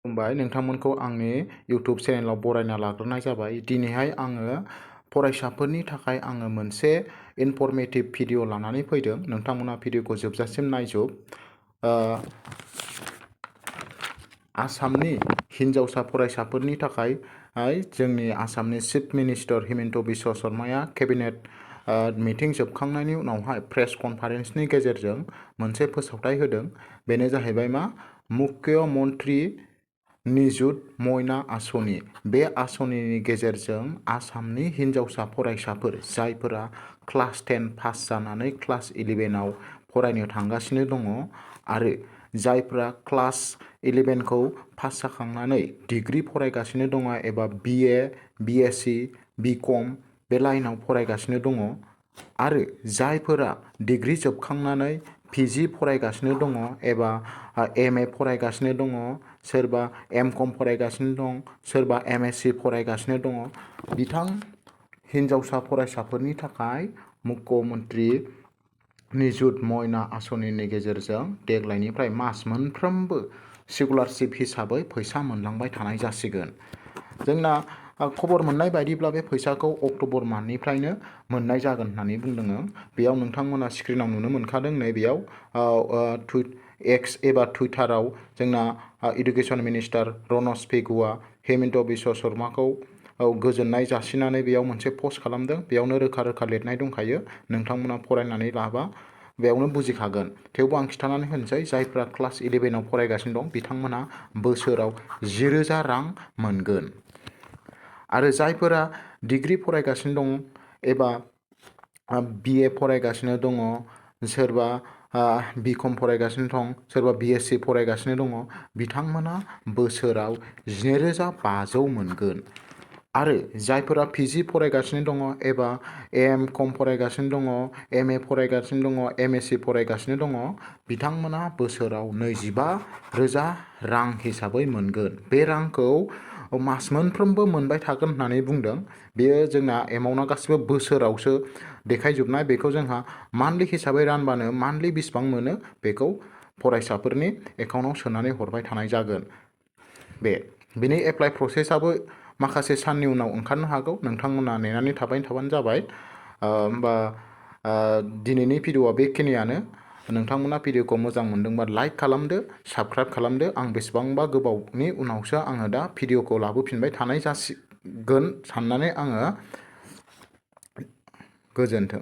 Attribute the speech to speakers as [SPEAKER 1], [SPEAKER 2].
[SPEAKER 1] खुलुमबाय नोंथांमोनखौ आंनि YouTube चेनेलाव बरायना लाग्रोनाय जाबाय। दिनैहाय आङो फरायसाफोरनि थाखाय आङो मोनसे इनफरमेटिभ भिडिअ लानानै फैदों। नोंथांमोना भिडिअखौ जोबजासिम नायजोब। आसामनि हिन्जावसा फरायसाफोरनि थाखाय जोंनि आसामनि चिफ मिनिस्टार हिमन्त बिश्व शर्माया केबिनेट मिटिं जोबखांनायनि उनावहाय प्रेस कनफारेन्सनि गेजेरजों मोनसे फोसावथाय होदों। बेनो जाहैबाय मा मुख्य मन्त्रि निजुत मयना आसनि। बे आसनिनि गेजेरजों आसामनि हिन्जावसा फरायसाफोर जायफोरा क्लास 10 पास जानानै क्लास 11आव फरायनो थांगासिनो दङ आरो जायफोरा क्लास 11खौ पास जाखांनानै डिग्री फरायगासिनो दङ एबा BA, BSc, BCom बे लाइनाव फरायगासिनो दङ आरो जायफोरा डिग्री जोबखांनानै PG फरायगासिनो दङ एबा MA फरायगासिनो दङ, सोरबा MCom फरायगासिनो दं, सोरबा MSc फरायगासिनो दङ, बिथां हिन्जावसा फरायसाफोरनि थाखाय मुख्य मन्त्रि निजुत मयना आसनिनि गेजेरजों देग्लायनिफ्राय मास मोनफ्रोमबो स्कलारशिप हिसाबै फैसा मोनलांबाय थानाय जासिगोन। जोंना खबर मोननाय बायदिब्ला बे फैसाखौ अक्ट'बर मान्थनिफ्रायनो मोननाय जागोन होननानै बुंदों। बेयाव नोंथांमोना स्क्रिनाव नुनो मोनखादों। नैबेयाव एक्स एबा टुइटाराव जोंना education minister Rs.1250 Himanta Biswa शर्माखौ गोजोननाय जासिनानै बेयाव मोनसे पस्ट खालामदों। बेयावनो रोखा रोखा लिरनाय दंखायो। नोंथांमोना फरायनानै लाबा बेयावनो बुजिखागोन। थेवबो आं खिन्थानानै होनोसै, जायफ्रा क्लास 11आव फरायगासिनो दं बिथांमोना बोसोराव 10,000 रां मोनगोन आरो जायफोरा डिग्री फरायगासिनो दं एबा BA फरायगासिनो दङ, सोरबा BCom फरायगासिनो दं, सोरबा BSc फरायगासिनो दङ, बिथांमोना बोसोराव 12,500 मोनगोन आरो जायफोरा PG फरायगासिनो दङ एबा MCom फरायगासिनो दङ, MA फरायगासिनो दङ, MSc फरायगासिनो दङ, बिथांमोना बोसोराव 25,000 रां हिसाबै मोनगोन। बे रांखौ मास मोनफ्रोमबो मोनबाय थागोन होननानै बुंदों। बेयो जोंना एमाउन्टआ गासिबो बोसोरावसो देखायजोबनाय। बेखौ जोंहा मान्थलि हिसाबै रानबानो मान्थलि बेसेबां मोनो बेखौ फरायसाफोरनि एकाउन्टाव सोनानै हरबाय थानाय जागोन। बेनि एप्लाइ प्रसेसआबो माखासे साननि उनाव ओंखारनो हागौ। नोंथांमोना नेनानै थाबानो जाबाय। होमबा दिनैनि भिडिअआ बेखिनियानो। नोंथांमोना भिडिअखौ मोजां मोनदोंबा लाइक खालामदो, साबस्क्राइब खालामदो। आं बेसेबांबा गोबावनि उनावसो आङो दा भिडिअखौ लाबोफिनबाय थानाय जासिगोन साननानै आङो गोजोन्थों।